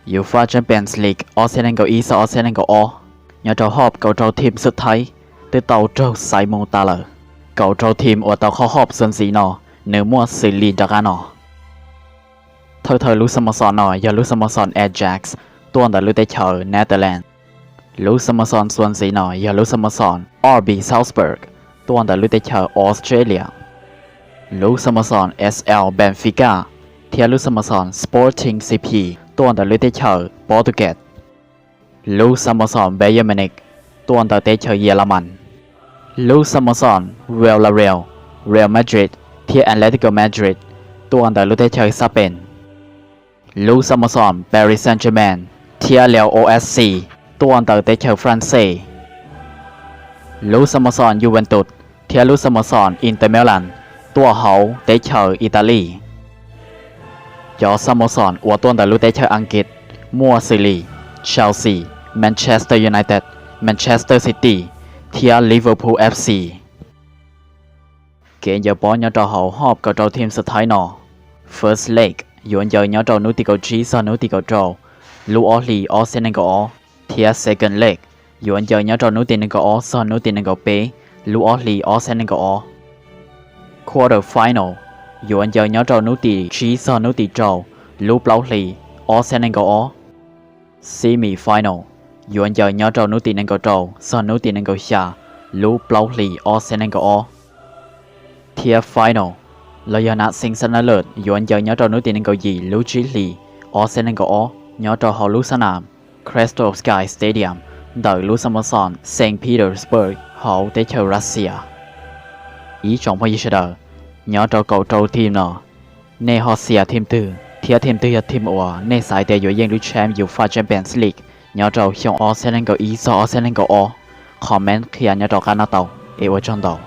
UEFA Champions League ob txhiab nees nkaum ib txog ob txhiab nees nkaum ob, nyob rau hoob kaum rau team xub thawj twb tau raug xaiv mus tas lawm. Kaum rau team uas tau qhov hoob xuas ntxiv no, nws muaj xws li nram qab no. Thawj thawj lub xab mav xom no yog lub xab mav xom Ajax, tuaj ntawm lub teb chaws Netherlands. Lub xab mav xom xuas ntxiv no yog lub xab mav xom R B Salzburg, tuaj ntawm lub teb chaws Australia. Lub xab mav xom S L Benfica thiab lub xab mav xom Sporting C P tuaj ntawm lub teb chaws Portugal. Lub xab mav xom Bayern Munich tuaj ntawm teb chaws Yelamas. Lub xab mav xom Villarreal, Real Madrid thiab Atletico Madrid tuaj ntawm lub teb chaws Xab Pees. Lub xab mav xom Paris Saint-Germain thiab Lille F C tuaj ntawm teb chaws France. Lub xab mav xom Juventus thiab lub xab mav xom Inter Milan tuaj hauv teb chaws Italy. Cov xab mav xom uas tuaj ntawm lub teb chaws Askiv muaj xws li Chelsea, Manchester United, Manchester City thiab Liverpool F C. Kev ncaws pob nyob rau hauv hoob kaum rau team xub thawj no. First leg yuav ncaws nyob rau hnub tim kaum tsib txog hnub tim kaum rau lub ob hlis ob txhiab nees nkaum ob, thiab second leg yuav ncaws nyob rau hnub tim nees nkaum ob txog hnub tim nees nkaum peb lub ob hlis ob txhiab nees nkaum ob. Quarter final yuav ncaws nyob rau hnub tim tsib txog hnub tim rau lub plaub hlis ob txhiab nees nkaum ob. Semi final yuav ncaws nyob rau hnub tim nees nkaum rau txog hnub tim nees nkaum xya lub plaub hlis ob txhiab nees nkaum ob. Thiab final los yog knockout semi final yuav ncaws nyob rau hnub tim nees nkaum yim lub tsib hlis ob txhiab nees nkaum ob nyob rau hauv lub xab nam Crystal Sky Stadium ntawm lub xab mav xom Saint Petersburg hauv teb chaws Russia. Ib tsoom phooj ywg sawv daws, nyob rau kaum rau team no, nej ho xia team twg thiab team twg yog team uas nej xav tias yuav yeej lub champ UEFA Champions League nyob rau xyoo ob txhiab nees nkaum ib txog ob txhiab nees nkaum ob? Comment qhia nyob rau qab no tau, es ua tsaug ntau.